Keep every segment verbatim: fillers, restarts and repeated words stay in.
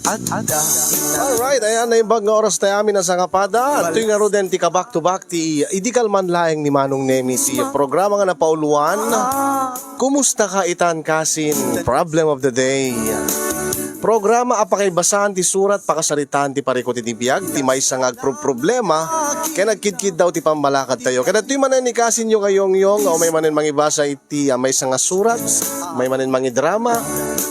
Alright, ayan, naimbag nga oras tayo amin a sangapada. Adtoy ngaruden ti ka-back to back ti idi kalman laeng ni Manong Nemi ti programa nga napauluan, Kumusta ka itan kasin? Problem of the day. Programa a pakaibasaan ti surat, pakasaritaan ti parikut iti biag ti maysa nga agproproblema ken agkidkiddaw ti pammalakadtayo. Ket adtoy manen ni kasinyo nga yongyong nga umay manen mangibasa iti, ah, maysa nga surat, umay manen mangidrama.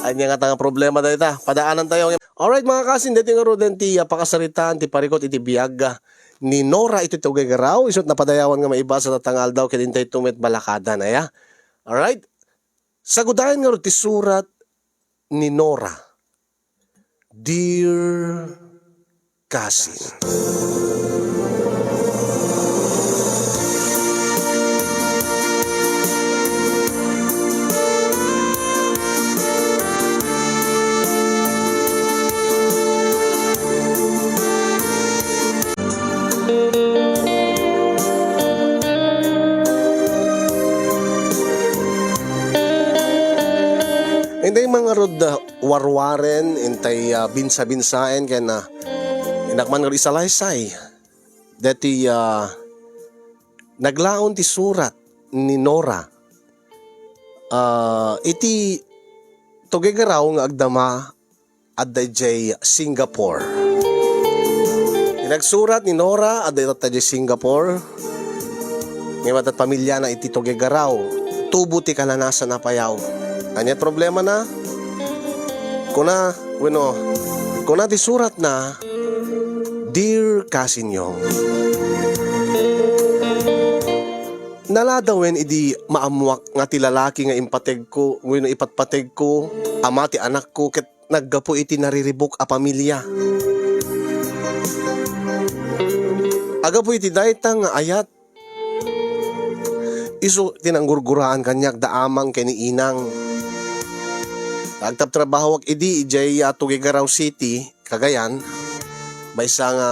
Ania ngata nga problema dayta? Padaanantayo. Alright, mga kasin, daytoy ngaruden ti, ah, pakasaritaan ti parikut iti biag, ah, ni Nora iti Tuguegarao. Isu't napadayawan nga maibasa ta nga aldaw ket intay met balakada na, ya. Alright? Sagudayen ngarud ti surat ni Nora. Dear Cousin. Intay man ngarud, ah, warwaren, intay, ah, binsa-binsaen, ken, ah, innak man ngarud isalaysay. Deti, ah, naglaon ti surat ni Nora. Ah, iti Tuguegarao nga agdama adda idiay Singapore. Ti nagsurat ni Nora, adda itatta idiay Singapore. Ngem adda pamilyana iti Tuguegarao, tubo ti kalanasan a payaw. Ania ti problemana? Kuna, wenno, kuna ti suratna, Dear Cousin Yong. Naladawen idi maammoak nga ti lalaki nga impategko wenno ipatpategko, ama ti anakko, ket naggapu iti nariribuk a pamilia. Agapu iti dayta nga ayat, isu ti nanggurguraan kaniak da amang ken ni inang. Agtabtrabahoak idi idiay, ah, Tuguegarao City, Cagayan, maysa nga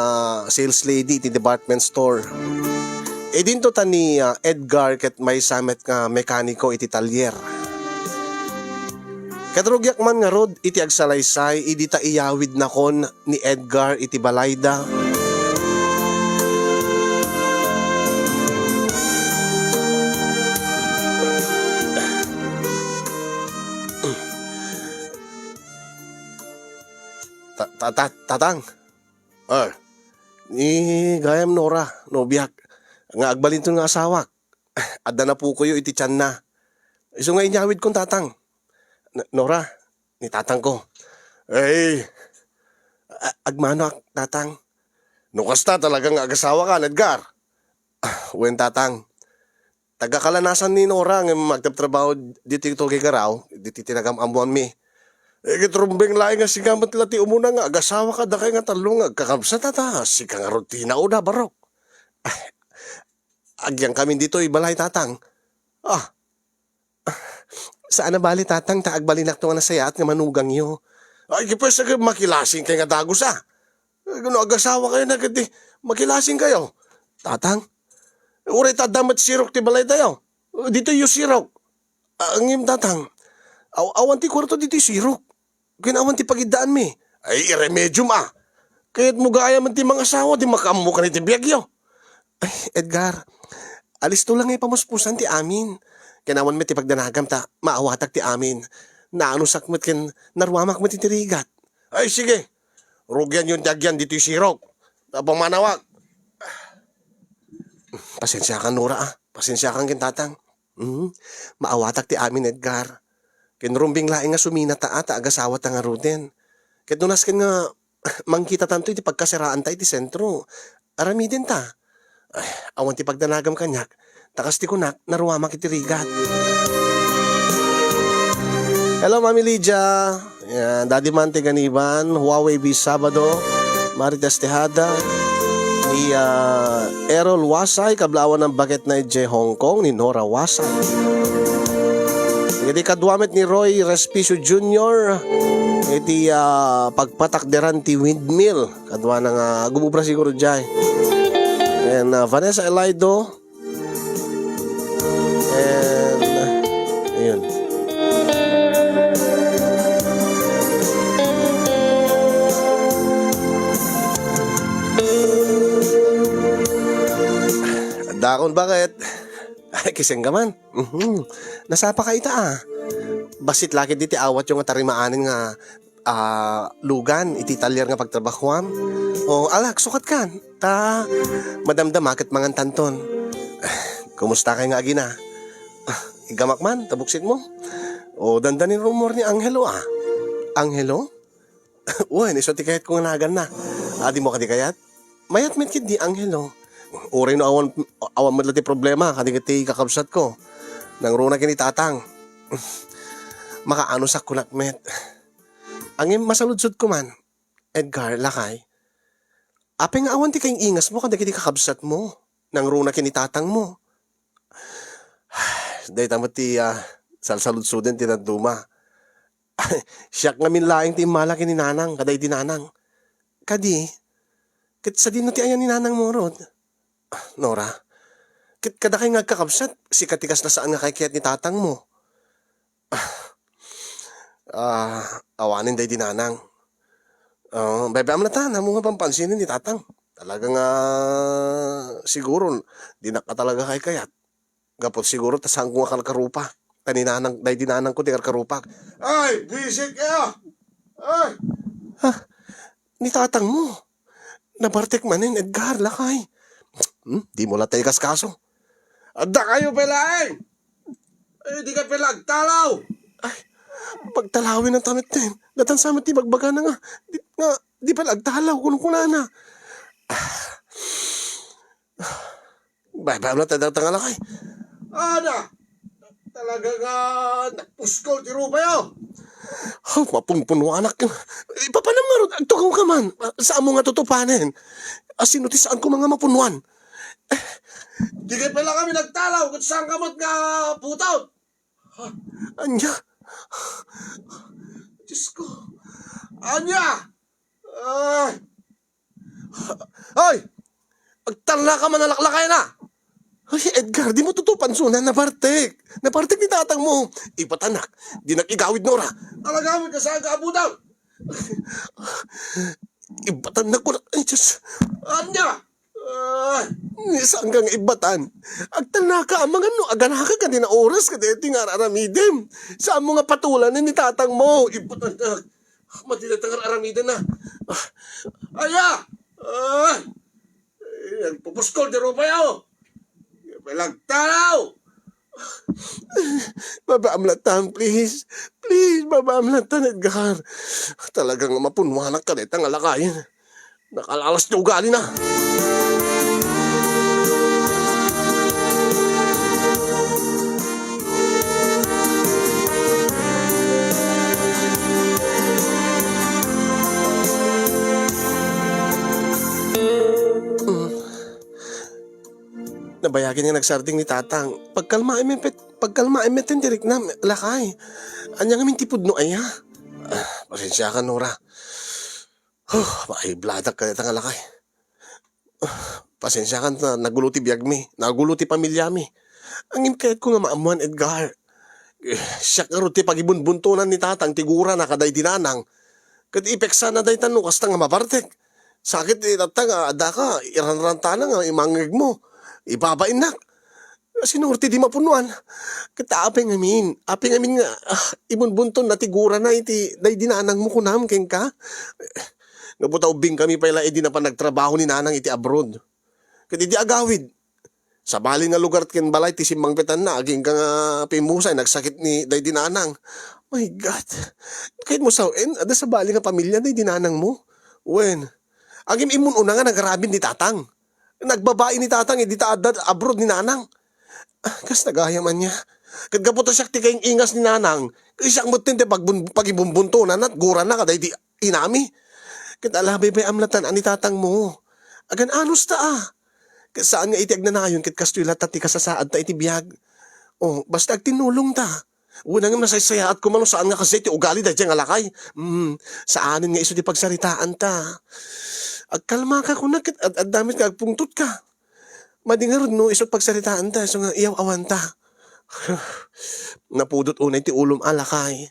sales lady iti department store. Idinto ta ni, ah, Edgar ket maysa met nga mekaniko iti talyer. Ket rugiak man ngarud iti agsalaysay idi ta iyawidnakon ni Edgar iti balayda. Ta-, ta-, ta-, tatang. Eh, ni gayam Nora, nobiak, nga agbalinton nga asawak. Adda napukoyo iti tianna. Isu nga inyawidkon, tatang. N-, Nora, ni tatangko. Ay, a-, agmanoak, tatang. No kasta, talaga nga agasawaka, Edgar. Ah, wen, tatang. Taga Kalanasan ni Nora ngem agtabtrabaho ditoy Tuguegarao, ditoy ti nagam-ammoanmi. Eh, ket rumbeng laeng nga sika met la ti umuna nga agasawaka, dakay nga tallo nga agkakabsat, ta sika ngarud ti nauna, barok. Ah, agyangkamin ditoy balay, tatang. Ah, saan a bale, tatang, ta agbalinakto nga nasayaat nga manugangyo. Ay, ket pues, makilasingkayo nga dagus, a. Eh, no agasawakayo na ket di, makilasingkayo. Tatang, uray ta adda met sirok ti balaytayo. Ditoyyo sirok. Ah, ngem, tatang, aw-, awan ti kuarto ditoy sirok. Ken awan ti pagiddaanmi. Ay, iremediom, a. Kayatmo gayam ti mangasawa, di makaammokan iti biagyo. Ay, Edgar, alisto la nga ipamuspusan ti amin. Ken awan met ti pagdanagam ta maawatak ti amin. Naanusak met ken naruamak met iti rigat. Ay, sige. Rugianyon ti agyan ditoy sirok. Ta pamanawak. Pasensiakan, Nora, a. Pasensiakan ken tatang. Mhm. Maawatak ti amin, Edgar. Ken rumbeng laeng nga suminata a ta agasawata ngaruden. Ket no nasken nga mangkitatanto iti pagkasaraanta iti sentro, aramidenta. Ay, awan ti pagdanagam kaniak, ta kas ti kunak, naruamak iti rigat. Hello, Mami Lydia. Yan, Daddy Mante Ganiban, Huawei B Sabado, Marites Tejada, ni, ah, Errol Wasay, kablaawan ng Bakit na J Hong Kong, ni Nora Wasay. Iti kaduamet ni Roy Respicio Junior, iti, ah, pagpatakderan ti windmill. Kaduana nga gumubra siguro jay. And, ah, Vanessa Elido. And, ayun. Akon baket. Ay, kisengga man. Mhm. Nasapa ka ita, ah. Bassit la ket diti awatyo nga tarimaanen nga, ah, lugan iti talyer nga pagtrabahoam. O, ala, agsukat kan. Ta, madamdama ket mangantanton. Kumusta kay nga agina? Ah, igamak man, ta buksitmo. O, dandanin rumor ni Angelo, ah. Angelo? Wen, isu ti kayatko nga naganna. Adimo kadi kayat? Mayat met ketdi, Angelo. Uray no awan, awan met la ti problema, kadi ket ti kakabsatko. Nangruna ken ni Tatang. Makaanusakon met. Ngem masaludsodko man, Edgar, lakay. Apay nga awan ti kaing-ingasmo kadagiti kakabsatmo? Nangruna ken ni Tatangmo. Dayta met ti, ah, salsaludsoden ti dadduma. Siak ngamin laeng ti immala ken ni Nanang, kadaydi Nanang. Kadi, ket sadino ti ayan ni Nanangmo ngarud? Nora, ket kadakay nga agkakabsat, sika ti kasla saan nga kaykayat ni Tatangmo. Ah, awanen daydi Nanang. Ah, bay-am latta, ammom nga panpansinen ni Tatang. Talaga nga, siguro, dinak a talaga kaykayat. Gapu siguro ta saanko nga karkarupak. Ta ni Nanang, daydi Nanangko ti karkarupak. Ay, buwisit kayo! Ay! Ha? Ni Tatangmo? Nabartek manen, Edgar, lakay. Hmm? Dimo latta ikaskaso. Adda kayo pay laeng! Ay, di ka pay la agtalaw! Ay, pagtalawennata metten. Datan sa met ti bagbagana nga, di, nga, di pay la agtalaw, kunkunana. Bay-, bay-am latta dayta nga lakay. Ada! Talaga nga nagpuskol ti rupayo! Oh, mapunpunuanak. Ipapanam ngarud, agtugaw ka man. Saanmo nga tutupanen. Asino ti saanko nga mapunnuan? Di kay pala kami nagtalaw, ket saan ka met nga putot? Ania? Diyos ko. Ania? Ay! Ay! Agtalna ka man a laklakayna! Ay, Edgar, dimo tutupansonan, nabartek. Nabartek ni Tatangmo. Ibatanak, dinak igawid, Nora. Talaga, may kasaan ka, abutang? Ibatan na ko na, ay, Diyos. Ania? Ah, ni saan ka nga ibatan? Agtalna ka, amangan no, aganaka ka din na oras, kadeti nga ar-aramidem. Saanmo nga patulan ni Tatangmo? Ibatan na. Mati na tangar aramiden na. Ah, aya! Ah! Eh, nagpupuskol ti rupayo! Palagtalaw! Babaam latan, please. Please, babaam latan, Edgar. Talagang mapunwanak ka deta nga lakayen. Nakalalas ti ugalina. Nabayagen nga nagsardeng ni Tatang. Pagkalmaem met, pagkalmaem met ti riknam, lakay. Ania ngamin ti pudno aya? Ah, pasensiakan, Nora. Huh, maibladak kadayta nga lakay. Ah, pasensiakan ta, nagulo ti biagmi, nagulo ti pamiliami. Ngem kayatko nga maammoan, Edgar. Eh, siak ngarud ti pagibunbuntonan ni Tatang ti gurana kadaydi Nanang. Ket ipeksana dayta no kasta nga mabartek. Sakit ti tatta nga adda ka, iranrantana nga imangngegmo. Ibabainnak. Sinurti di mapunuan. Ket apay ngamin, apay ngamin nga, ah, ibunbuntonna ti gurana iti daydi Nanangmo kunam kenka? Gapu ta ubbing kami pay la idi napan nagtrabaho ni Nanang iti abroad. Ket idi agawid, sabali nga lugar ken balay ti simmangpetanna, agingga nga pimmusay, nagsakit ni daydi Nanang. My God! Kayatmo sawen, adda sabali nga pamilia daydi Nanangmo? Wen, agim immun-una nga nagarabin ni Tatang. Nagbabai ni Tatang idi ta adda abroad ni Nanang. Ah, kas nagayam ania. Ket gapu ta siak ti kaing-ingas ni Nanang, ket siak metten ti pagbun-, pagibumbuntonana, gurana kadaydi inami. Ket ala, bay-am latan a ni Tatangmo. Agan-anos ta, ah. Ket saan nga iti agnanayon ket kastoy latta ti kasasaadta iti biag. Oh, basta agtinnulongta. Wen, ngem nasaysayaat koma no saan nga kasdiay ti ugali daydiay nga lakay. Mm, saanen nga isu ti pagsaritaanta. Agkalmaka kuna ket ad-, adda met nga agpungtotka. Madi ngarud no isu ti pagsaritaanta, isu nga iyaw-awanta. Napudot unay ti ulom a lakay.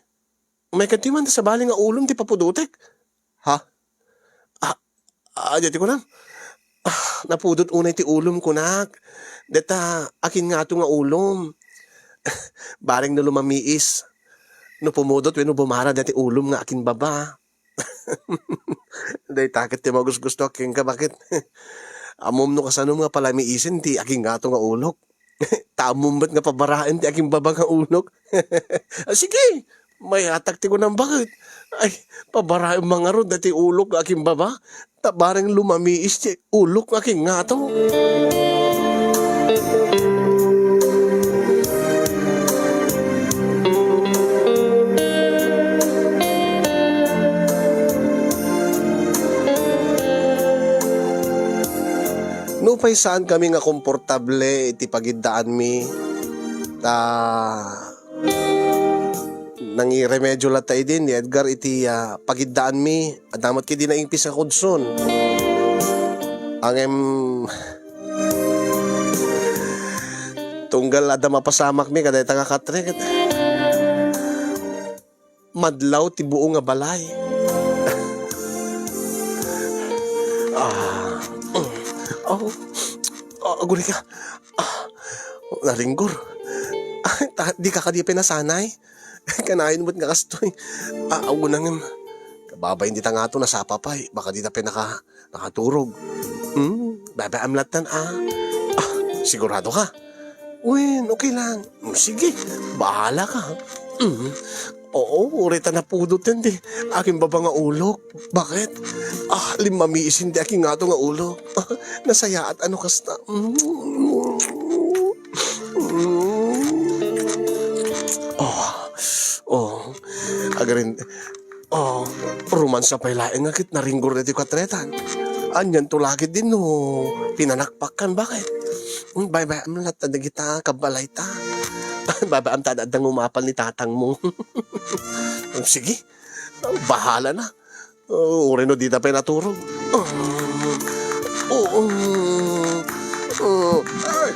Umayka ditoy man ta sabali nga ulom ti papudotek. Ha? Ah, ah, diay ti kunam. Ah, napudot unay ti ulom, kunak. Deta, akin ngato nga ulom? Bareng no lumamiis, no pumudot wenno bumara deti ulom nga akin baba. Dayta ket ti magusgusto kenka, baket? Ammom no kasano nga palamiisen ti akin ngato nga ulok. Ta ammom met nga pabaraen ti akin baba nga ulok. Ah, sige, mayatak ti kunam, baket? Ay, pabaraem ngarud deti ulok nga akin baba. Ta bareng lumamiis ti ulok nga akin ngato. Nupay saan kami nga komportable iti pagiddaanmi, ta nangiremedio latta idi ni Edgar iti, ah, pagiddaanmi. Adda met ketdi naimpis nga kudson. Ngem, tunggal adda mapasamakmi kadayta nga katre, ket madlaw ti buo nga balay. Ah, oh, ah, agurayka. Ah, naringgor. Ah, ta-, dika kadi pay nasanay? Kanayon met nga kastoy. Ah, awan ngem. Kababain dita ngato, nasapa pay. Baka dita pay naka-, nakaturog. Hmm, babaam lattan, ah. Ah, sigurado ka? Wen, okay lang. Hmm, sige, bahala ka. Hmm. Oo, uray ta napudot yan, di. Akin baba nga ulok. Baket? Ah, limamisin ti akin ngato nga ulok. Ah, nasayaat, ano kasta? Mm. Mm. Oh, oh. Agarin, oh, romansa pay laeng nga ket naringgor daytoy katretan. Anian to la ketdi no pinanakpakkan, baket? Mm, baybay-am latta dagita kabbalayta. Baybay-am ta adda ngumapal ni tatangmo. Sige, bahala na. Oh, uray no dita pay naturog. Oh, oh, oh. Ay!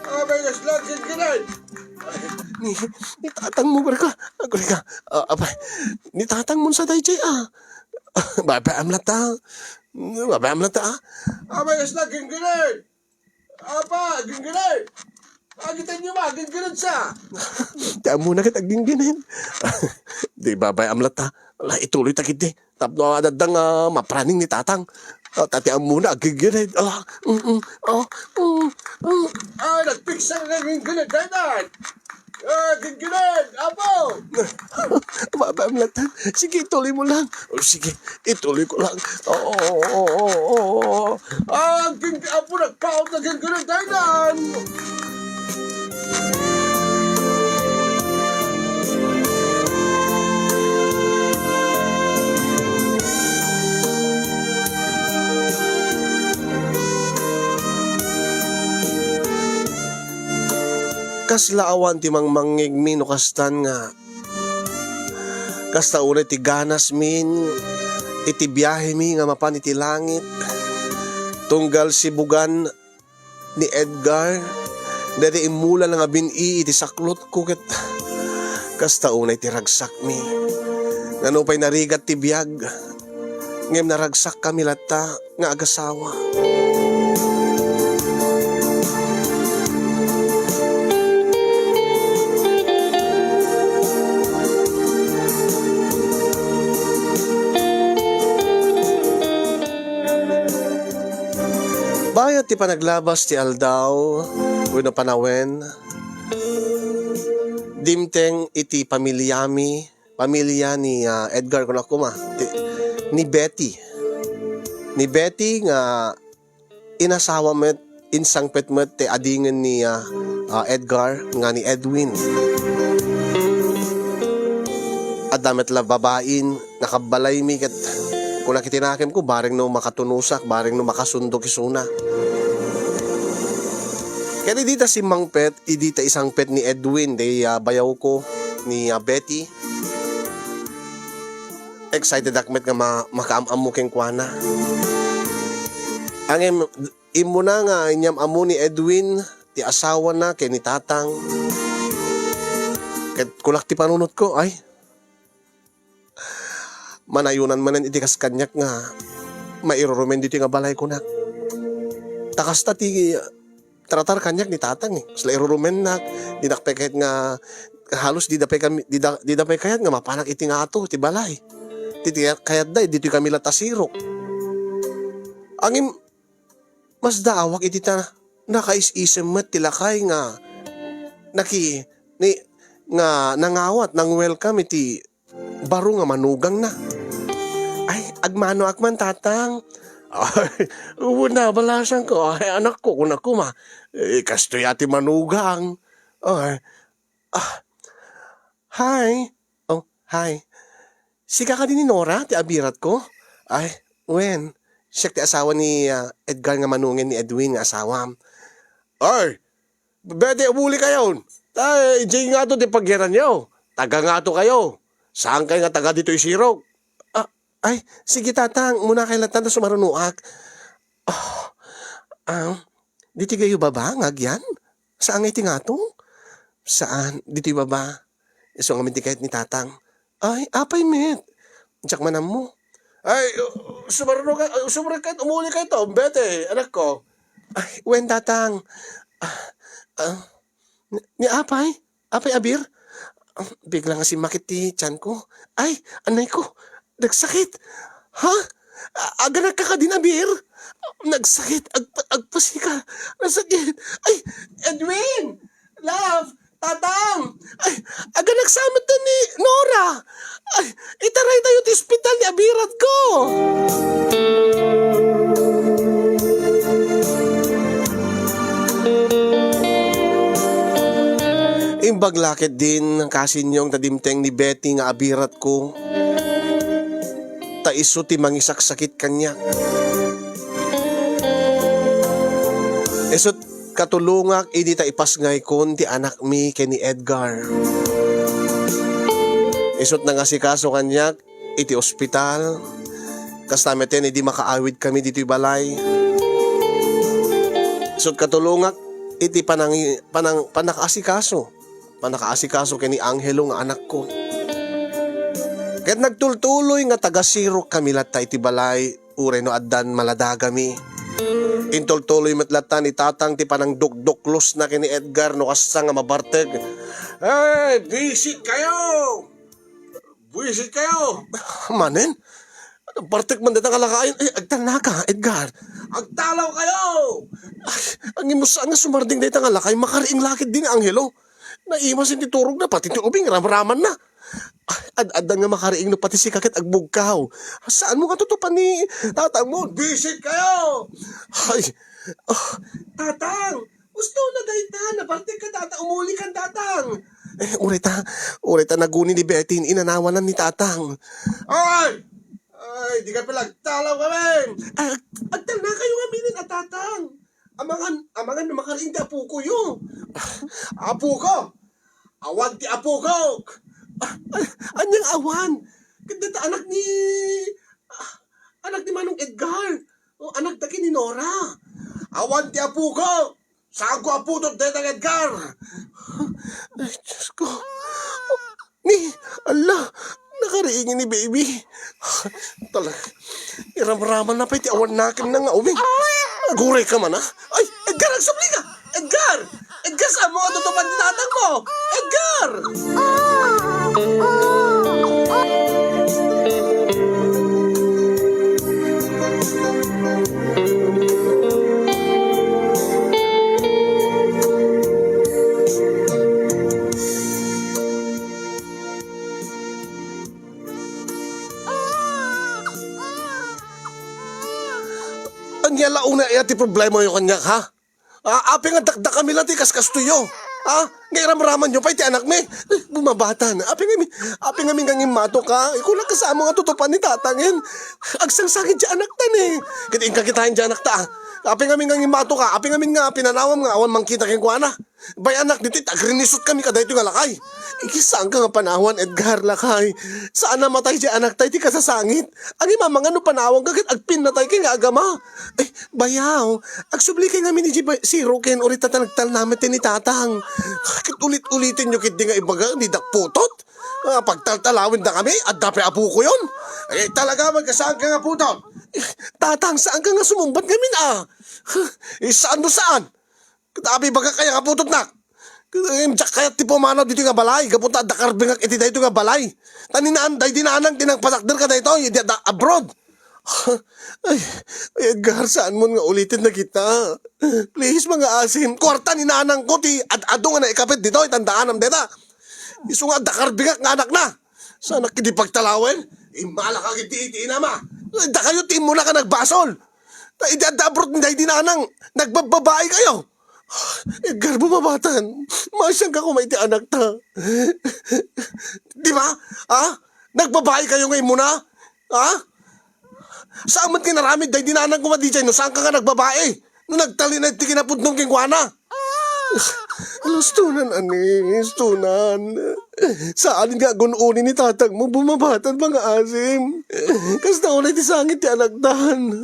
Abay, kasla, ginggiray! Ni, ni tatangmo, agurayka. Agurayka. Ah, apay, ni tatangmo sa dayjay, ah. Baybay-am latta. Baybay-am latta, ah. Abay, kasla, ginggiray! Apa, ginggiray! Agitanyo ma, ginggiray sa! Ti ammona ket agginggiray. Di, baybay-am latta. Ala, ituloy ta ketdi. Tapno adda nga mapraning ni tatang. Ah, ta ti ammona, agginggiray. Ala, mm, mm, ah, mm, mm. Ah, nagpiksa nga ginggiray, daytan! Ah, ginggiray, apo! Baybay-am latta. Sige, ituloy mo lang. Oh, sige, ituloy ko lang. Oo, oo, oo, oo. Ah, ginggi-, apo, nagpaot na ginggiray, daytan! Kasla awan ti mangmangngegmi no kastan nga kasta unay ti ganasmin iti biahemi nga mapan iti langit. Tunggal sibugan ni Edgar, daydi immula nga bin-i iti saklotko ket kasta unay ti ragsakmi. Nga nupay narigat ti biag, ngem naragsakkami latta nga agasawa. Bayat ti panaglabas ti aldaw wenno panawen, dimteng iti pamiliami, pamilia ni, ah, Edgar, kunak koma, ti, ni Betty. Ni Betty nga inasawa met, insangpet met ti adingen ni, ah, ah, Edgar nga ni Edwin. Adda met la babain nakabbalaymi ket kunak iti nakemko, bareng no makatunosak, bareng no makasundok isuna. Ket idi ta simmangpet, idi ta isangpet ni Edwin, day, ah, bayawko, ni, ah, Betty, excited ak met nga ma-, makaam-ammo kenkuana. Ngem, immuna nga inyam-ammo ni Edwin ti asawana ken ni Tatang. Ket kunak ti panunotko, ay, manayonan manen iti kas kaniak nga mairurumen ditoy nga balay, kunak. Ta kasta ti tratar kaniak ni tatang, eh. Kasla irurumennak, dinak pay kayat nga, halos dida pay kami, dida, dida pay kayat nga mapanak iti ngato, iti balay. Ti, ti kayatda, ditoy kami latta sirok. Ngem, masdaawak iti ta, nakais-isem met ti lakay nga, naki-, ni, nga nangawat, nang-welcome iti baro nga manugangna. Ay, agmanoak man, tatang. Ay, wen, nabalasanko. Ay, anakko, kunak koma. Eh, kastoy a ti manugang. Ay, ah, hi. Oh, hi. Sika kadi ni Nora, ti abiratko? Ay, wen, siak ti asawa ni, ah, Edgar nga manungen ni Edwin nga asawam. Ay, Betty, umuli kayon. Ta, idiay ngato ti pagyaranyo. Taga ngato kayo. Saan kayo nga taga ditoy sirok? Ah, ay, sige, tatang. Umuna kay latta ta sumarunoak. Ah, ah, ditoy gayo baba nga agyan? Saan nga iti ngato? Saan? Ditoy baba. Isu ngamin ti kayat ni tatang. Ay, apay met? Diak man ammo. Ay, sumaruno ka, sumaruno ka, umuli kayo to, Betty, anakko. Ay, wen, tatang. Ah, ah, ni, ni apay? Apay, abir? Ah, bigla nga simmakit ti tiyanko. Ay, anay ko, nagsakit. Ha? A-, aganakka kadin, abir? Nagsakit, agpa-, agpasika. Nagsakit. Ay, Edwin! Love! Tatang! Ay, aganaksa met ni Nora! Ay, itaraytayo ti ospital ni abiratko! Imbag la ketdin, kasinyong ta dimteng ni Betty nga abiratko, ta isu ti mangisaksakit kaniak. Isut' katulongak idi ta ipasngaykon ti anakmi ken ni Edgar. Isut' nangasikaso kaniak iti ospital. Kasta met idi makaawidkami ditoy balay. Isut' katulongak iti panangi-, panang-, pannakaasikaso. Pannakaasikaso ken ni Angelo nga anakko. Ket nagtultuloy nga taga-sirokkami latta iti balay, uray no addan maladagami. Intultuloy met latta ni tatang ti panangdukduklosna ken ni Edgar no kasta nga mabartek. Hey, buwisit kayo! Buwisit kayo! Manen? Bartek man dayta nga lakay. Ay, agtalnaka, Edgar. Agtalaw kayo! Ay, ang imusa nga sumardeng dayta nga lakay, makariing la ketdi ni Angelo. Naimas iti turogna, pati ti ubing, ramramanna. Ay, ad-adda nga makariing no pati sika ket agbugkaw. Saanmo nga tutupan ni tatangmo? Buwisit kayo! Ay, ah, tatang! Gusto na dayta, nabartek ka, tatang. Umuli kan, tatang. Eh, uray ta, uray ta naguni ni Betty, inanawanan ni tatang. Ay! Ay, di ka pala agtalaw kami! Ay, ag-, agtalna kayo nga minin a tatang. Amangan, amangan na makariing ti apuko yo. Apuko! Awan ti apukok! Ah, ah, anyang awan? Ket dayta anak ni, ah, anak ni Manong Edgar. O, anak da ken ni Nora. Awan ti apukok! Saanko a putot dayta, Edgar! Ay, Diyos ko. Ni, ala, nakariing ni baby. Talaga, iramraman na pay ti awan nakem na nga ubing. Aguray ka man, ah. Ay, Edgar, agsubli ka! Edgar! Edgar, saanmo nga tutupan ti tatang mo? Edgar! Ania la unay a ti problemayo kaniak, ha? Ah, apay nga dakdakami la ti kaskastoyo? Ha? Nga iramramanyo pay ti anakmi? Eh, bumabatan. Apay ngamin, apay ngamin nga ngimmato ka? Ikunak, saanmo nga tutupan ni tatangen? Agsangsangit ti anakta ni. Ket inka kitaen ti anakta, ah. Apay ngamin nga ngimmato ka? Apay ngamin nga pinanawam nga awan mangkita kenkuana? Bay, anak, ditoy agrinisot kami kadaytoy nga lakay. Ikisaanka nga panawan, Edgar, lakay. Saan a matay ti anakta iti kasasangit. Agimamangano panawanka ket agpinnatayka nga agama. Eh, bayaw, agsublikay ngamin idiay bay-, siroken, uray ta nagtalna met ti ni tatang. Ket ulit-ulitenyo ketdi nga ibaga, didak putot. Ah, pagtaltalawendakami, adda pay apukoyon. Eh, talaga, agsaanka nga putot. Tatang, saan ka nga sumungbat ngamin, a? Eh, saan no saan? Ket apay ibagak aya nga putotnak? Ket, em, diak kayat ti pumanaw ditoy nga balay, gapu ta adda karbengak iti daytoy nga balay. Ta ni naan-, daydi nanang ti nangpatakder kadaytoy, idi adda abroad. Ay, ay, Edgar, saanmon nga uliten dagita? Please, mangaasim. Kuarta ni nanangko ti ad-adu nga naikapit ditoy, tandaanam dayta. Isu nga adda karbengak nga anakna. Saanak iti pagtalawen? Immalak iti, iti inama. Dakayo ti immunaka nagbasol. Ta idi adda abroad ni daydi nanang, nagbabbabaikayo. Edgar, bumabatan. Maasianka koma iti anakta. Di ba? Ha? Nagbabaikayo nga immuna? Ha? Saan met nga inaramid daydi nanang koma diay no saanka nga nagbabai? No nagtalinaed ti kinapudnom kenkuana? Lustonan, ani, lustonan. Saan nga agun-uni ni tatangmo, bumabatan, mangaasim. Kasta unay ti sangit ti anakdan.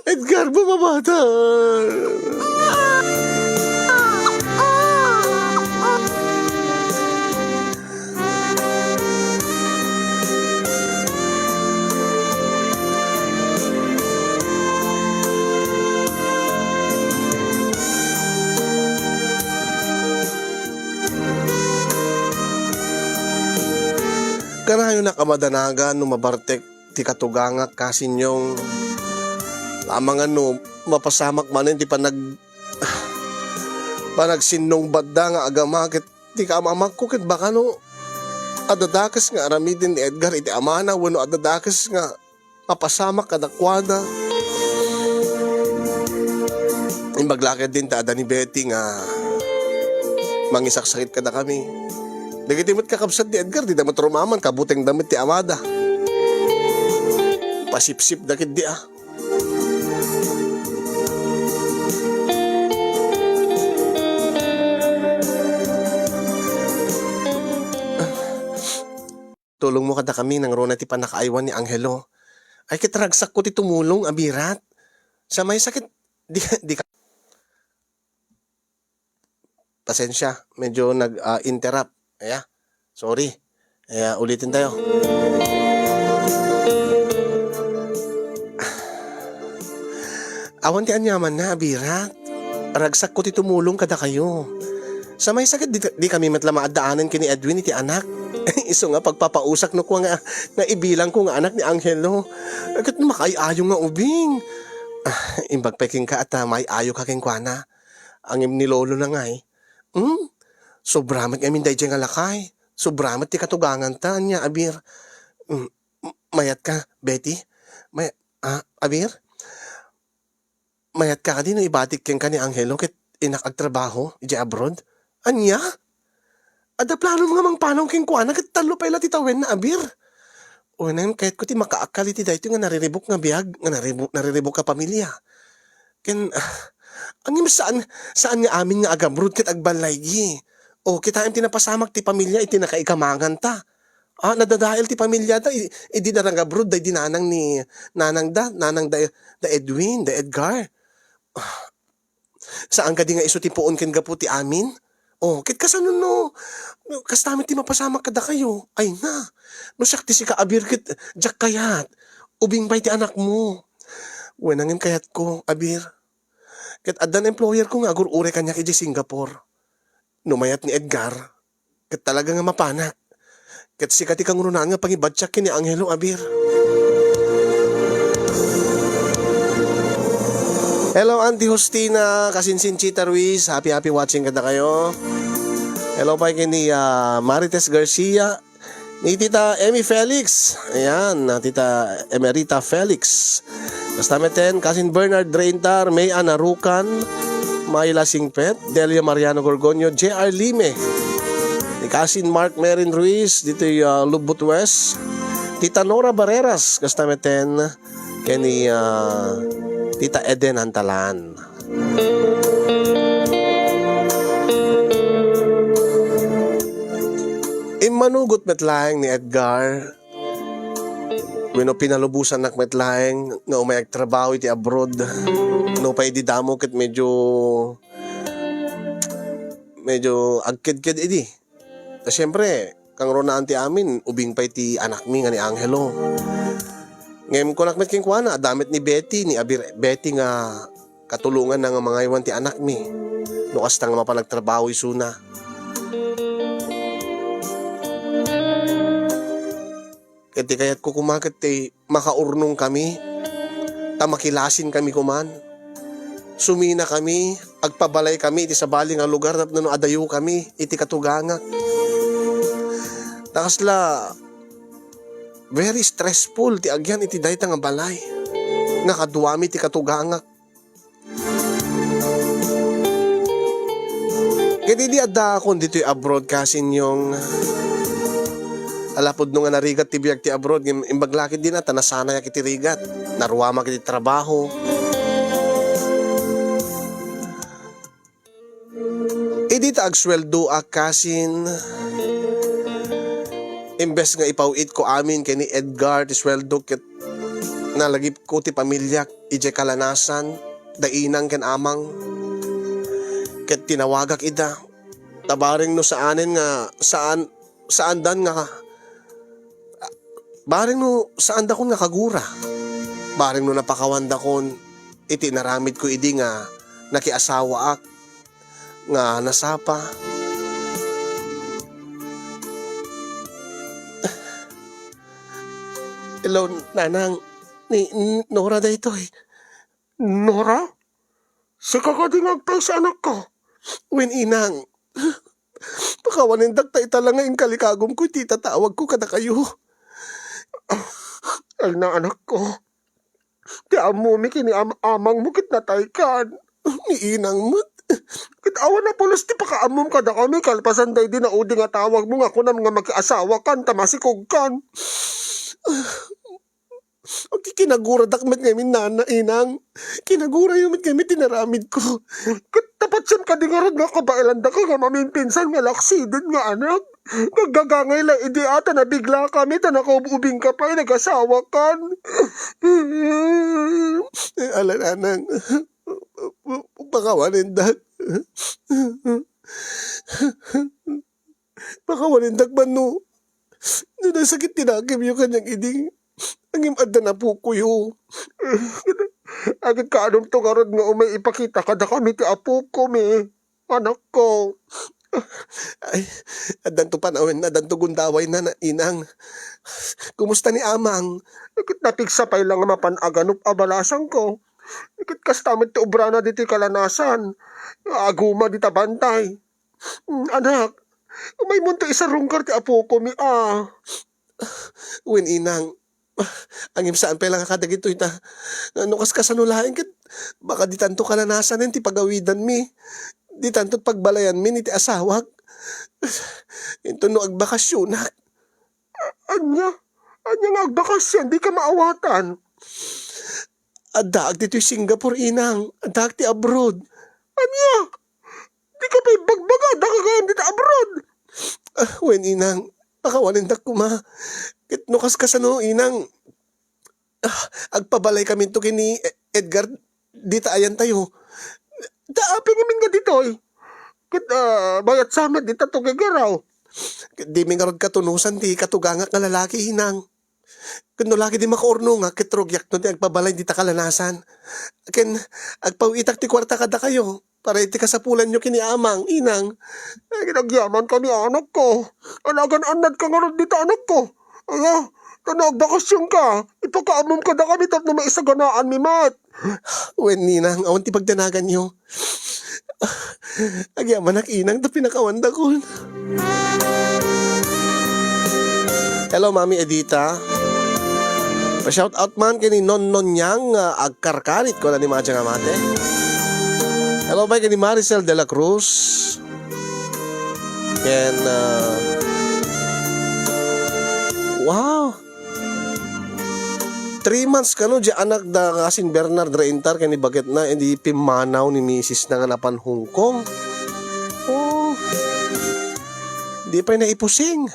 Edgar, bumabatan. Kanayonak a madanagan no mabartek ti katugangak kasin Yong. Amangan no mapasamak manen ti panag-, panagsinnungbatda nga agama ket ti kaam-amakko ket baka no adda dakes nga aramiden ni Edgar iti amana wenno adda dakes nga mapasamak kadakuada. Imbag la ketdin ta adda ni Betty nga mangisaksakit kadakami. Dagiti met kakabsat ni Edgar, dida met rumaman, kabutengda met ti amada. Pasipsipda ketdi, a. Tulongmo kadakami, nangruna ti pannakaaywan ni Angelo. Ay, ket ragsakko ti tumulong, a birat. Sa maysa ket, di, di ka, pasensya, medyo nag, ah, interrupt. Aya, sorry. Aya, ulitin tayo. Awan ti aniamanna, a birat. Ragsakko ti tumulong kadakayo. Sa maysa ket di, di kami met la maaddaanen ken ni Edwin iti anak. Isu nga pagpapausak no kua nga, nga ibilangko nga anak ni Angelo. Ket makaay-ayo nga ubing. Ah, imbag pay kenka a ta maay-ayoka kenkuana. Ngem ni lolona ngay, hmm? Sobra met ngamin daydiay nga lakay. Sobra met ti katuganganta, ania, a bir. Hmm, m-, mayatka, Betty? May-, ah, a bir? Mayatka kadi no ibatik kenka ni Angelo ket innak agtrabaho idiay abroad? Ania? Adda planom nga mangpanaw kenkuana ket tallo pay la ti tawenna, a bir. Wen, kayatko ti makaakkal iti daytoy nga nariribuk nga biag, nga naribu-, nariribuk nga pamilia. Ken, ah, ngem saan, saan nga amin nga agabroad ket agballaygi. O, kitaem ti napasamak ti pamilia iti nakaikamanganta. Ah, nadadael ti pamiliada, i-, idi naragabroad daydi nanang ni, nanangda, nanang da, da Edwin, da Edgar. Ah, saan kadi nga isu ti puon ken gapu ti amin? O, ket kasano no, no, kasta met ti mapasamak kadakayo? Ay na, no siak ti sika, a bir, ket diak kayat. Ubing pay ti anakmo. Wen, ngem kayatko, a bir. Ket adda nga employerko nga agur-uray kaniak idiay Singapore. No mayat ni Edgar, ket talaga nga mapanak. Ket sika ti kangrunaan nga pangibatiak ken ni Angelo, a bir. Hello, Auntie Justina, kasin Sinchita Ruiz. Happy, happy watching kadakayo. Hello pay ken ni, ah, Marites Garcia. Ni Tita Emmy Felix. Ayan, na Tita Emerita Felix. Basta meten, kasin Bernard Draintar, May Anarucan, Myla Singpet, Delia Mariano Gorgonio, J R Lime. Ni kasin Mark Merin Ruiz, ditoy, ah, Lubot West. Tita Nora Barreras, basta meten, ken ni, ah, Tita Eden Antalan. Immanugot met laeng ni Edgar. Wenno pinalubosannak met laeng nga umay agtrabaho iti abroad. Nupay idi damo ket medyo, medyo agkedked idi. Ta siempre, kangrunaan ti amin, ubing pay ti anakmi nga ni Angelo. Ngem kunak met kenkuana, adda met ni Betty, ni Abir Betty nga katulonganna nga mangaywan ti anakmi no kasta nga mapan agtrabaho isuna. Ket ti kayatko koma ket ti makaurnongkami, ta makilasinkami koman. Suminakami, agpabalaykami iti sabali nga lugar tapno adayokami iti katugangak. Ta kasla, very stressful ti agyan iti dayta nga balay nga kaduami ti katugangak. Ket idi addaakon ditoy abroad, kasinyong, ala pudno nga narigat ti biag ti abroad, ngem imbag la ketdi ta nasanayak iti rigat. Naruamak iti trabaho. Idi ta agsueldoak, kasin, imbes nga ipaw-itko amin ken ni Edgar ti sueldo ket nalagipko ti pamiliak idiay kalanasan, da inang ken amang. Ket tinawagak ida. Ta bareng no saanen nga saan, saandan nga, bareng no saandakon nga kagura. Bareng no napakawandakon iti inaramidko idi nga nakiasawaak nga nasapa. Hello, nanang. Ni, ni Nora daytoy. Nora? Sika kadi nga agpayso, anakko? Wen, inang. Pakawanendak ta ita la nga inkalikagumko iti itatawagko kadakayo. Ay na, anakko. Ti ammomi ken ni am-, amangmo ket nataykan. Ni inang met. Ket awan a pulos ti pakaammom kadakami kalpasan daydi naudi nga tawagmo nga kunam nga makiasawakan ta masikogkan. Agki-, kinaguradak met ngamin, nana, inang. Kinagurayo met ngamin ti inaramidko. Ket ta patien kadi ngarud nga kabaelandaka nga maminpinsan nga laksiden nga anak. Naggagangay la idi a ta nabiglakami ta nakaub-ubingka pay nagasawakan. Ala, nanang. Pakawanendak. Pakawanendak man no, no nasakit ti nakemyo kaniak idi. Ngem addan apokoyo. Agid kaanumto ngarud nga umay ipakita kadakami ti apokomi, anakko? Ay, addanto panawen, addanto gundawayna, inang. Kumusta ni amang? Ket napigsa pay la nga mapan aganup a balasangko. Ket kasta met ti obrana ditoy kalanasan. Aguma dita bantay. Mm, anak, umaymonto isarungkar ti apokomi a. Wen, inang, ngem saan pay la nga kadagitoy ta, no kaskasano laeng ket baka ditanto kalanasanen ti pagawidanmi, ditanto pagbalayanmi iti asawak. Inton no agbakasyonak. A-, ania? Ania nga agbakasyon? Dika maawatan. Addaak ditoy Singapore, inang. Addaak ti abroad. Ania? Dika pay bagbaga, adda ka gayam dita abroad. Ah, wen, inang. Pakawanendak koma. Ket no kaskasano, inang, ah, agpabalaykami to ken ni E-, Edgar dita ayantayo. Da, apay ngamin nga ditoy? Ket, ah, bayat sa met dita to gagaraw. Ket dimi ngarud katunosan ti katugangak nga lalaki, inang. Ket no laki di makaurnongak, ket rugiak no di agpabalay dita kalanasan. Ken agpaw-itak ti kuarta kadakayo para iti kasapulanyo ken ni amang, inang. Ay, ginagyaman ka ni anakko. Anagan-annad ka ngarud dita, anakko. Aya, ta no agbakasyon ka, ipakaammom kadakami tapno maisaganaanmi met. Wen, inang, awan ti pagdanaganyo. Agyamanak, inang, ta pinakawandakon. Hello, Mami Edita. Pa-shout out man ken ni Nonnon Yang, ah, agkarkarit, kuna ni Maja nga mate. Hello, pay ken ni Maricel de la Cruz. Ken, ah, wow. Three months kano di anak da kasin Bernard Reintar ken ni baketna, idi pimmanaw ni misisna nga napan Hong Kong. Oh. Di pay naipusing.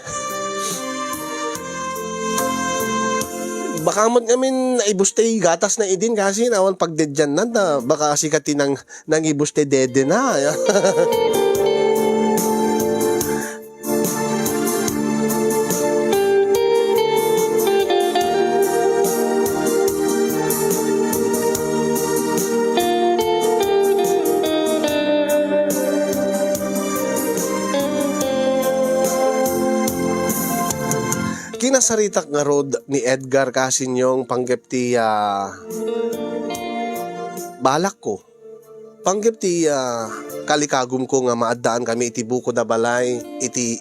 Baka met ngamin naibus ti gatasna idin kasi awan pagdeddianna ta baka sika ti nang-, nangibus ti dedena. Saritak ngarud ni Edgar Casinyong panggep ti, ah, balakko. Panggep ti, ah, kalikagumko nga maaddaanmi iti bukod a balay iti,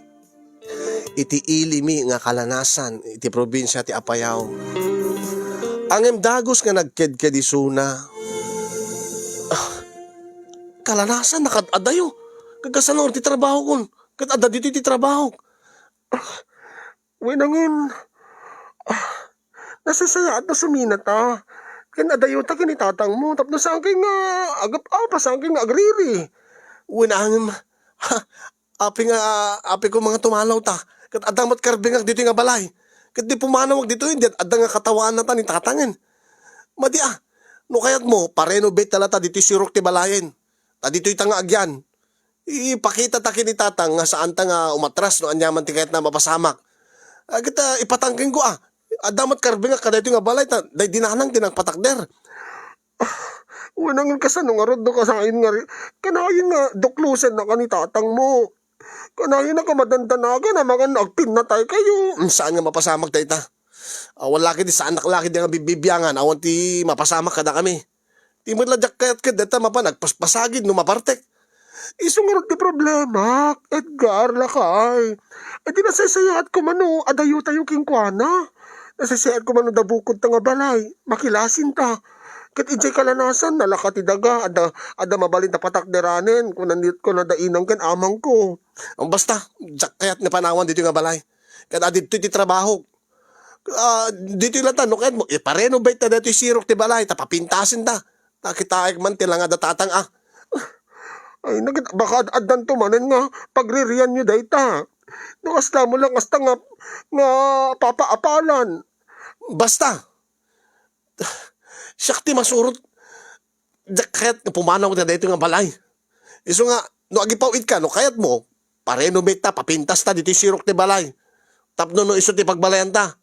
iti ili mi nga kalanasan iti probinsia ti Apayao. Ngem dagus nga nagkedked isuna. Ah, kalanasan, nakad-adayo. Ket kasano ti trabahokon? Ket adda ditoy ti trabahok. Wen, ngem, ah, nasasayaat no suminata. Ken adayota ken ni tatangmo, tapno saankay nga agap-apa, saankay nga agriri. Wen, ngem, ha, apay nga, apay ko nga tumalaw ta. Ket adda met karbengak ditoy nga balay. Ket di pumanawak ditoy, di adda nga katawaannata ni tatangen. Madi a, no kayatmo, pa-renovate ta latta ditoy sirok ti balayen. Ta ditoyta nga agyan. Ipakitata ken ni tatang nga saanta nga umatras no aniaman ti kayatna mapasamak. Ah, ket, ah, ipatangkenko, ah. Adda met karbengak kadaytoy nga balay, ta daydi nanang ti nagpatakder. Wen, ngem kasano ngarud no kanayon nga ri-, kanayon nga duklosennaka ni tatangmo. Kanayon nga madandanagan amangan agpinnataykayo. Mm, saan nga mapasamak dayta? Awan la ketdi, saanak la ketdi nga bibbibiangan, awan ti mapasamak kadakami. Ti met la diak kayat ket dayta mapan agpaspasagid no mapartek. Isu ngarud ti problemak, Edgar, lakay. Idi nasaysayaat koma no adayotayo kenkuana. Nasaysayaat koma no adda bukodta nga balay, makilasinta. Ket idiay kalanasan, nalaka ti daga, adda, adda mabalin ta patakderanen, kuna ni, kuna da inang ken amangko. Basta, diak kayat nga panawan ditoy nga balay. Ket adda ditoy ti trabahok. Ah, ditoy latta, no kayatmo, ipa-renovate ta daytoy sirok ti balay, ta papintasen ta. Nakitaek man ti langad a tatang, ah. Ay, nagit-, baka ad-, addanto manen nga pagririanyo dayta. No kasla mo lang, kasta nga, nga papaapalan. Basta, siak ti masurot. Diak kayat nga pumanaw ta daytoy nga balay. Isu nga, no agipaw-itka, no kayatmo, pa-renovate ta, papintas ta ditoy sirok ti balay. Tapno no isu ti pagbalayanta,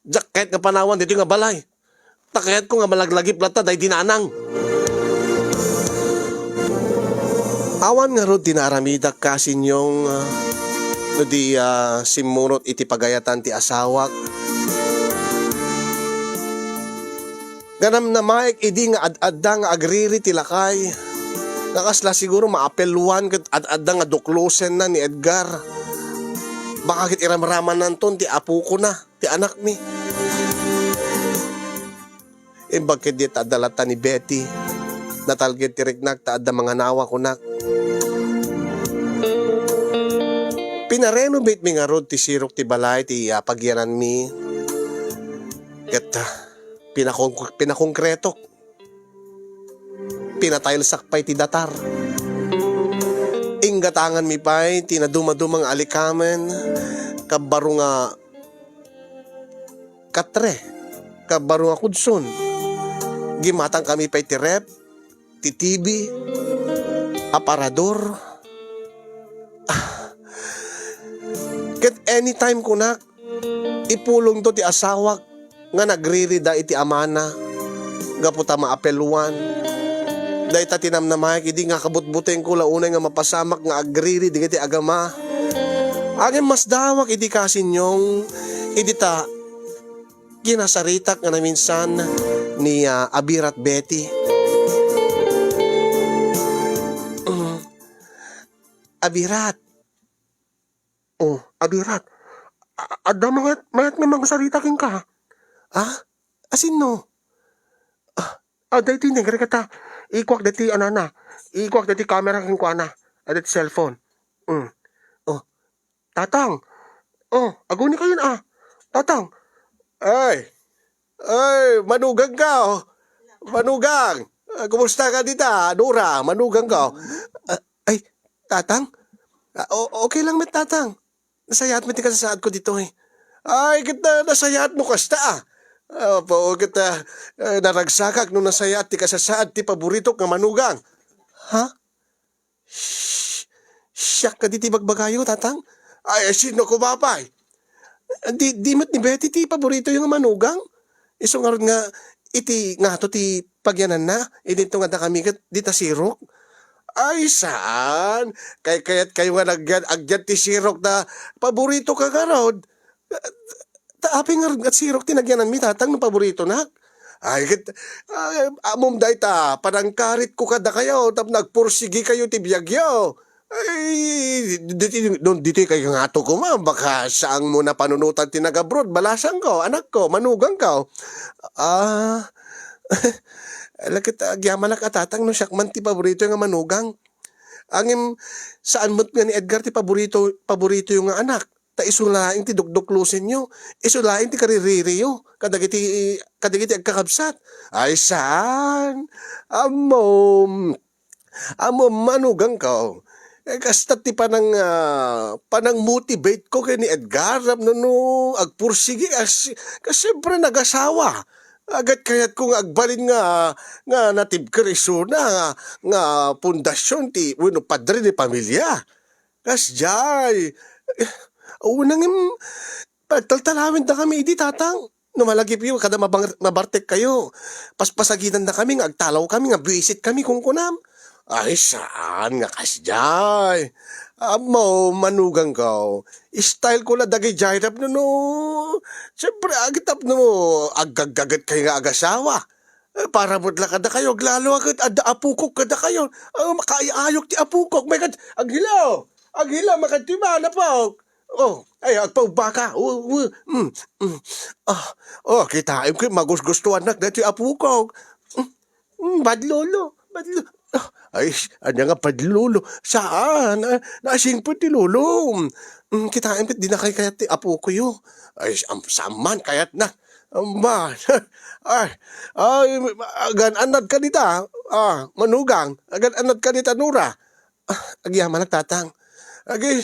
diak kayat nga panawan ditoy nga balay. Ta kayatko nga malaglagip latta daydi nanang. Awan ngarud ti naaramidak, Kasinyong, ah, no di, ah, simmurot iti pagayatan ti asawak. Nga namnamaek idi nga ad-adda nga agriri ti lakay. Nga kasla siguro maapelwan ket ad-adda nga duklosenna ni Edgar. Baka ket iramramananton ti apokona, ti anakmi. Imbag ket di ta adda latta ni Betty. Natalged ti riknak ta adda manganawa kunak. Pinarenovate mi ngarud ti sirok ti balay ti, ah, pagyananmi. Ket, ah, pinakon-, pinakongkretok. Pinataylsak pay ti datar. Inggatanganmi pay ti nadumaduma nga alikamen, kabbaro nga katre, kabbaro nga kudson. Gimatangkami pay ti ref, ti T V, aparador. Ah. Ket anytime kunak, ipulongto ti asawak nga nagriri da iti amana gapu ta maapelwan. Dayta ti namnamaek idi nga kabutbutengko la unay nga mapasamak nga agriri dagiti agama. Ngem masdawak idi Kasinyong, idi ta kinasaritak nga naminsan ni, ah, Abirat Betty. Mm. Abirat. Oh, Abirat. A-, adda mayat, mayat nga mangsarita kenka. Ah? Asinno? Ah, ah, daytoy negre kata. Ikuak daytoy anana. Ikuak daytoy camera kenkuana. Adda ti cellphone. Mm. Oh, Tatang. Oh, aguni kayon, ah. Tatang. Ay. Ay, manugangko. Manugang. Ah, kumusta ka dita, Nora? Manugangko. Ah, ay, Tatang? Ah, o-, okay lang met, Tatang. Nasayaat met ti kasasaadko ditoy. Ay, ket, ah, nasayaat no kasta, ah. Apo, ket, ah, ah, naragsakak no nasayaat ti kasasaad ti paboritok nga manugang. Ha? Shh! Siak kadi ti bagbagayo, Tatang? Ay, sino koma pay? Di, di met ni Betty ti paboritoyo nga manugang? Isu ngarud nga iti ngato ti pagyananna, idinto nga dakami ket dita sirok. Ay, saan? Kaykayatkayo nga nagyan-, agyan ti sirok ta paboritoka ngarud. Ta apay ngarud nga sirok ti nagyananmi, tatang, no paboritonak? Ay, ket, ay, ammom dayta, panangkaritko kadakayo, tapno agpursigi kayo ti biagyo. Ay, ditoy, no, ditoy kayo nga ato koma, baka saanmo napanunotan ti nag-abroad, balasangko, anakko, manugangko. Ah, ala ket agyamanak a tatang no siak man ti paborito nga manugang. Ngem, saan met nga ni Edgar ti paborito, paboritoyo nga anak. Ta isu laeng ti dukduklosenyo, isu laeng ti kariririyo kadagiti, kadagiti agkakabsat. Ay, saan? Ammom, ammom, manugangko. Eh, kasta ti panang, ah, panang-motivate ko ken ni Edgar, tapno no agpursigi, kas-, kas siyempre nagasawa. Agat kayatko nga agbalin nga, nga natibker isuna nga, nga pundasyon ti, wenno padre de pamilya. Kasdiay. Eh, awan ngem, pagtaltalawendakami idi, tatang. No malagipyo, kada mabang-, mabartekkayo, paspasagidandakami nga agtalawkami, nga buisitkami, kunkunam. Ay, saan nga kasdiay? Ammom, manugangko. Style ko la dagidiay tapno no. Siyempre, agi tapno aggaggagatkay nga agasawa. Eh, para met la kadakayo, aglalo a ket adda apokok kadakayo. Ah, makaay-ayok ti apokok. May kad-, aghilo! Aghilo, makadto man, apok! Oh, ay, agpaubbaka. Oh, oh, mm, mm. Ah, oh, kitaem ket magusgustuannak daytoy apokok. Mm, mm, badlolo, badlo-, ah, ay, ania nga badlolo? Saan? Ah, nasingpet ti lolo. Mm, kitaem ket dinakay kayat ti apokoyo. Ay, am-, saan man kayatna. Amba, ay, ay, agan-annad ka dita, ah, manugang, agan-annad ka dita, Nora. Ah, agyamanak, tatang. Agi,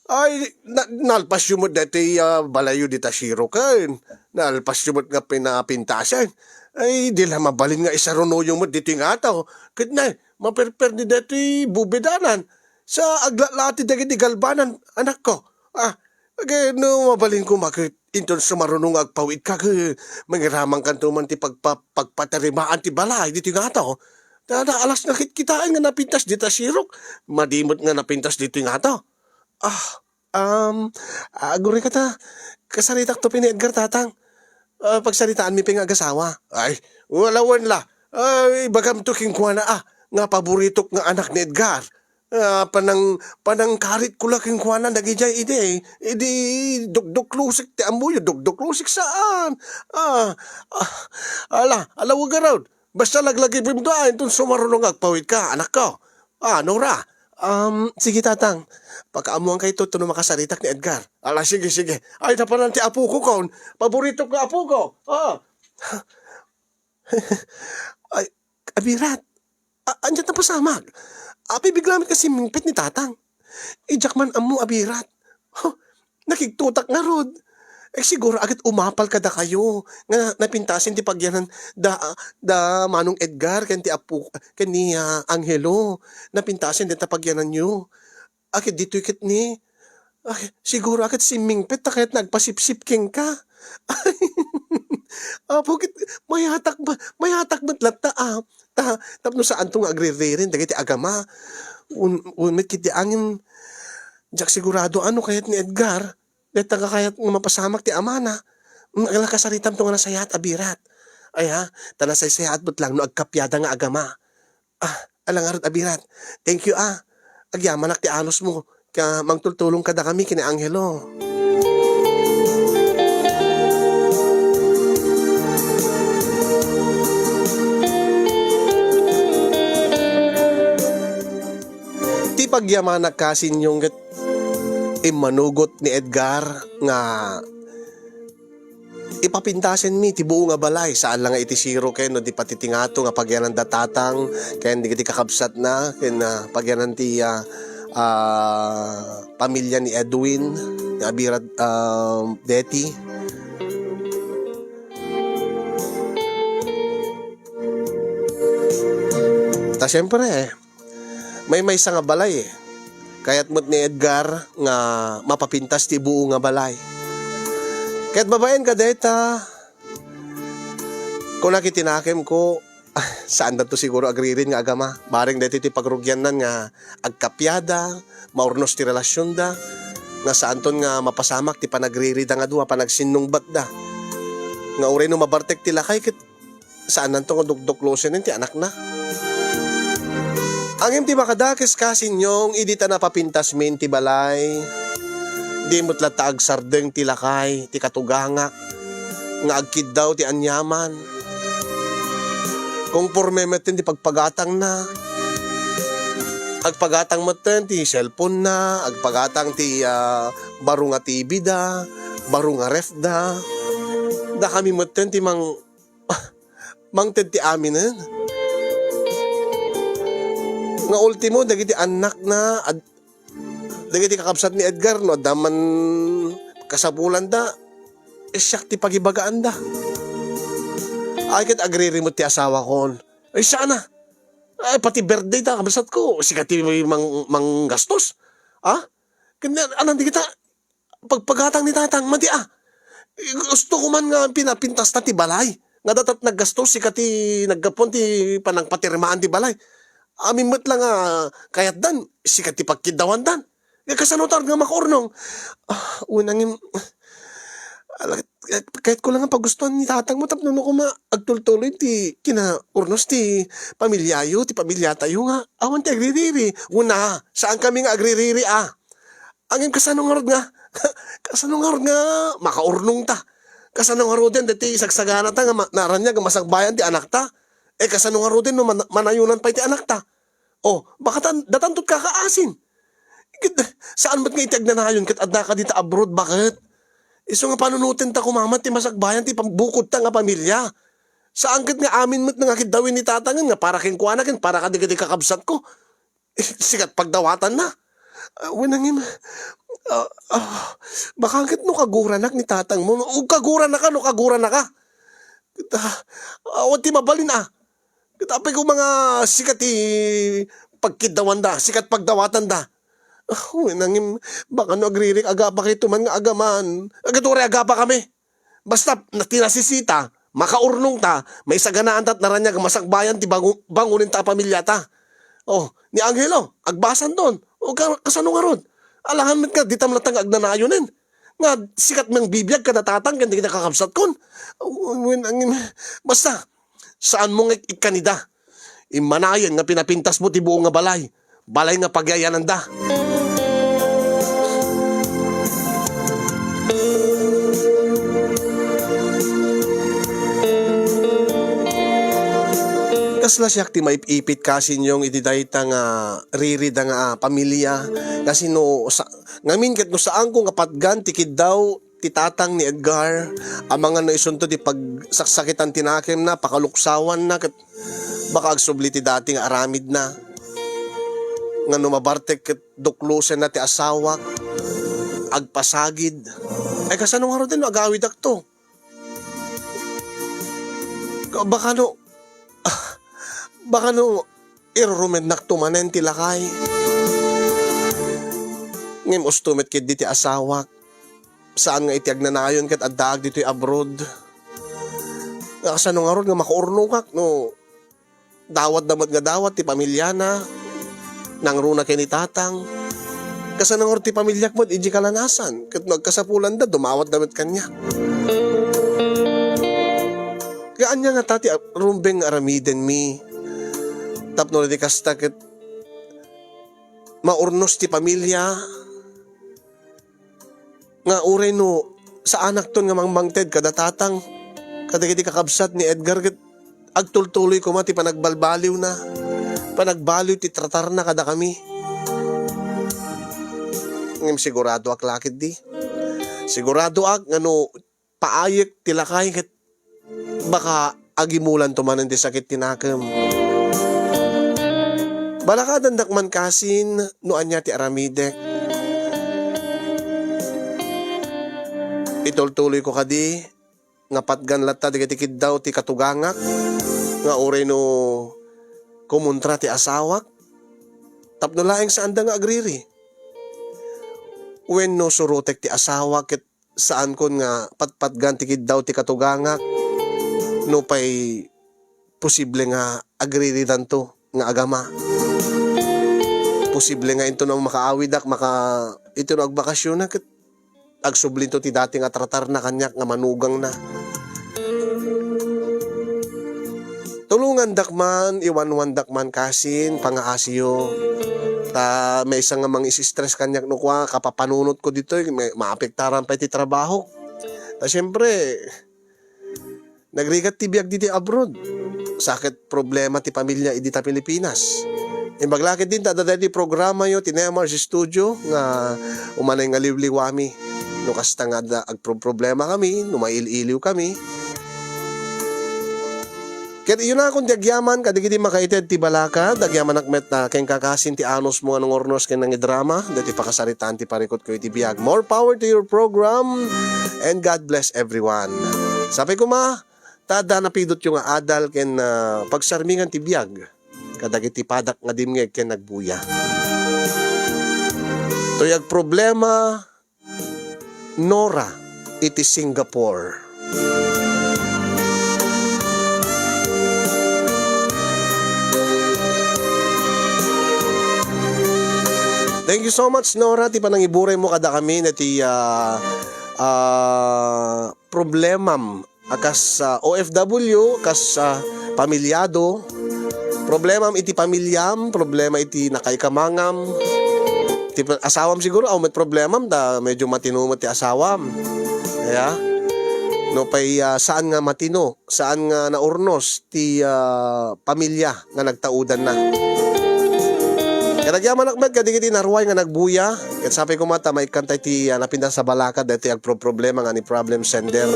ay, na-, nalpasyo met daytoy, ah, balayyo dita siroken. Nalpasyo met nga pinapintasen. Ay, di la mabalin nga isarunoyo met ditoy nga ato. Ket nay, maperperdi daytoy bubedanan. Sa aglatlati dagiti galbanan, anakko. Ah, ket no mabalin koma ket inton sumaruno nga agpawitka ket mangiramankanto man ti pagpa-, pagpatarimaan ti balay ditoy nga ato. Ta, ta, alas nga kitkitaen nga napintas dita sirok, madi met nga napintas ditoy nga ato. Ah, um, aguray ka ta, kasaritakto pay ni Edgar, tatang. Ah, pagsaritaanmi pay nga agasawa. Ay, wala wen la. Ay, ibagamto kenkuana, ah, nga paboritok nga anak ni Edgar. Ah, panang-, panangkaritko la kenkuana dagidiay idi, idi dukduklusek ti ammoyo, dukduklusek saan. Ah, ah, ala, ala, wa garud. Basta laglagipemto, ah, inton sumaruno nga agpawitka, anakko. Ah, Nora. Um, sige, tatang. Pakaammoankayto no makasaritak ni Edgar. Ala, sige, sige. Ay, napanan ti apokokon. Paboritok nga apoko. Ah. Ay, abirat. A-, ania ti napasamak? Apay bigla met nga simmingpet ni tatang? Idiak man ammo, abirat. Huh, nakigtotak ngarud. Eh, siguro ket umapal kadakayo nga napintasen ti pagyanan da, da Manong Edgar ken ti apo, ken ni, ah, Angelo. Napintasen dayta pagyananyo. Ket ditoy ket ni, ay, siguro ket simmingpet ta kayatna agpasipsip kenka. Apo, ket mayatak ba, mayatak met latta, ah. Ta, tapno saanto nga agririren dagiti agama. Un-, un met ket ti angin, diak sigurado a no kayat ni Edgar. Dayta nga kayat nga mapasamak ti amana. Mm, ala, kasaritamto nga nasayaat, abirat. Ay, ha, ta nasaysayaat met lang no agkapiada nga agama. Ah, ala ngarud, abirat. Thank you, ah. Agyamanak ti anusmo. Ka-, mangtultulong kadakami ken ni Angelo. Ti pagyamanak, kasinyo, ket immanugot ni Edgar nga ipapintasenmi ti buo nga balay, saan la nga iti siro ken no di patitingato nga pagyananda tatang ken dagiti kakabsatna ken, ah, pagyanan ti, ah, ah, pamilya ni Edwin nga abirat, ah, Betty. Ta siyempre, maymaysa nga balay, eh. Kayat met ni Edgar nga mapapintas ti buo nga balay. Ket babaen kadayta, kunak iti nakemko, saandanto siguro agririn nga agama. Bareng daytoy ti pagrugiannan nga agkapiada, maurnos ti relasionda. nga saanton nga mapasamak ti panagririda nga dua, panagsinnungbatda. Nga uray no mabartek ti lakay, ket saannanto nga dukduklosen ti anakna. Ngem ti makadakes, kasinyong, idi ta napapintasmin ti balay, di met latta agsardeng ti lakay, ti katugangak, nga agkiddaw ti aniaman. Konporme metten ti pagpagatangna. Agpagatang metten ti cellphone-na, agpagatang ti, ah, baro nga T V da, baro nga ref da. Dakami metten ti mang-, mangted ti aminen. Nga ultimo, dagiti annakna, ad-, dagiti kakabsat ni Edgar, no adda man kasapulanda, eh, siak ti pagibagaanda. Ay, ket agririmet ti asawakon. Ay, sana. Ay, pati birthday ta, kabsatko, sika ti mang-, manggastos. Ha? Ken, anan di kita, pagpagatang ni tatang, madi, ah. Gusto ko man nga pinapintas ta ti balay. Nga datat naggastos, sika ti naggapuan ti panangpatirmaan ti balay. Amin met lang nga kayatdan, sika ti pagkiddawandan. Nga kasano ta nga makaurnong? Ah, wen, ngem, ala, kayat ko lang nga pagustuan ni tatang mo tapno no koma agtultuloy ti kinaurnos ti pamilyayo, ti pamilyatayo nga awan ti agririri. Una, saan kami nga agririri, ah. Ngem kasano ngarud nga, kasano ngarud nga makaurnong ta? Kasano ngaruden deti sagsagana ta nga ma-, naraniag nga masakbayan ti anakta? Eh, kasano ngaruden no man-, manayonan pay ti anakta? Oh, baka tan-, datanto ti kakaasin. Ket, saan met nga iti agnanayon ket adda ka dita abroad, baket? Isu nga panunoten ta koma met ti masakbayan ti pam-, bukod ta nga pamilya. Saan ket nga amin met nga kiddawen ni tatangen nga para kenkuana ken para kadagiti kakabsatko. Sikat pagdawatanna. Ah, wen, ngem, ah, ah, baka ket no kaguranak ni tatang mo, o kagurana ka, no kagurana ka. Ket, ah, awan ti mabalin, ah. Ket apay ko nga sikat ti pagkiddawanda, sikat pagdawatanda. Ah, wen, ngem, baka no agririk, agapa kay tuman nga agaman. Agaturay agapa kami. Basta, na-, ti nasisita, makaurnong ta, maisaganaanta ti naraniag masakbayan ti bangu-, bangonen ta a pamilya ta. Oh, ni Angelo, agbasan ton. O ka-, kasano ngarud? Alangan met nga, ditam latta nga agnanayonen. Nga, sikat nga bibiag kada tatang, ken dagiti kakabsatkon. Wen, ngem, basta, saan mo nga ik-, ikkanida. Immanayen nga pinapintas mo ti buo nga balay. Balay nga pagyayananda. Kasla siak ti maip-ipit kasinyong iti dayta nga ririda nga, ah, pamilya. Kasi no sa-, ngamin ket no saanko nga patgan ti kiddaw ti tatang ni Edgar, amangan no isunto ti pagsaksakitan ti nakemna, pakaluksawanna, ket baka agsubli ti dati nga aramidna. Nga no mabartek ket duklosenna ti asawak, agpasagid. Ay, kasano ngaruden no agawidakto? Ka-, baka no, ah, baka no irurumednakto manen ti lakay. Ngem usto met ketdi ti asawak. Saan nga iti agnanayon ket addaak ditoy abroad. Nga kasano ngarud nga makaurnongak no dawatda met nga dawat ti pamilyana, nangruna ken ni tatang. Kasano ngarud ti pamilyak met idiay kalanasan, ket no agkasapulanda, dumawatda met kaniak. Nga ania ngata ti rumbeng nga aramidenmi tapno di kasta ket maurnos ti pamilya? Nga uray no saanakton nga mangmangted kada tatang, kadagiti kakabsat ni Edgar, ket agtultuloy koma ti panagbalbaliwna, panagbaliw ti tratarna kadakami. Ngem siguradoak la ketdi. Siguradoak nga no paayek ti lakay ket baka agimulanto manen ti sakit ti nakem. Balakadandak man kasin no ania ti aramidek. Itultuloyko kadi nga patgan latta dagiti kiddaw ti katugangak nga uray no kumontra ti asawak tapno laeng saanda nga agriri. Wenno surotek ti asawak ket saankon nga patpatgan ti kiddaw ti katugangak no pay posible nga agriridanto nga agama. Posible nga intono makaawidak, maka-, intono agbakasyon na, ket agsublinto ti dati nga tratarna kaniak nga manugangna. Tulongandak man, iwanwandak man kasin, pangaasiyo. Ta maysa nga mangis-stress kaniak no kua, kapapanunotko ditoy, may, maapektaran pay ti trabahok. Ta siyempre, nagrigat ti biag diti abroad. Sa ket problema ti pamilya idi ta Pilipinas. Imbag la ketdin ta adda daytoy programayo ti Nemar's Studio nga umanay nga liwliwami. No kasta nga adda agproproblema kami, no mail-iliw kami. Ket isunakon ti agyaman kadagiti makaited ti balakad, agyamanak met, ah, ken kakasin ti anusmo nga nangurnos ken nangidrama, daytoy pakasaritaan ti parikutko iti biag. More power to your program, and God bless everyone. Sapay koma, ta adda napidutyo nga adal ken, ah, pagsarmingan ti biag kadagiti padak nga dimngeg ken nagbuya. Toy agproblema, Nora iti Singapore. Thank you so much, Nora, ti panangiburaymo kadakami na ti, ah, ah, problemam a kas, ah, O F W, kas, ah, pamilyado. Problemam iti pamilyam, problema iti nakaikamangam. Ti pa-, asawam siguro, aw met problemam, ta medyo matino met ti asawam. Kaya, no pay, ah, saan nga matino, saan nga naurnos ti, ah, pamilya nga nagtaudanna. Ket agyamanak met kadagiti naruay nga nagbuya, ket sapay koma ta maikkantay ti, ah, napintas a balakad daytoy agproproblema nga ni problem sender.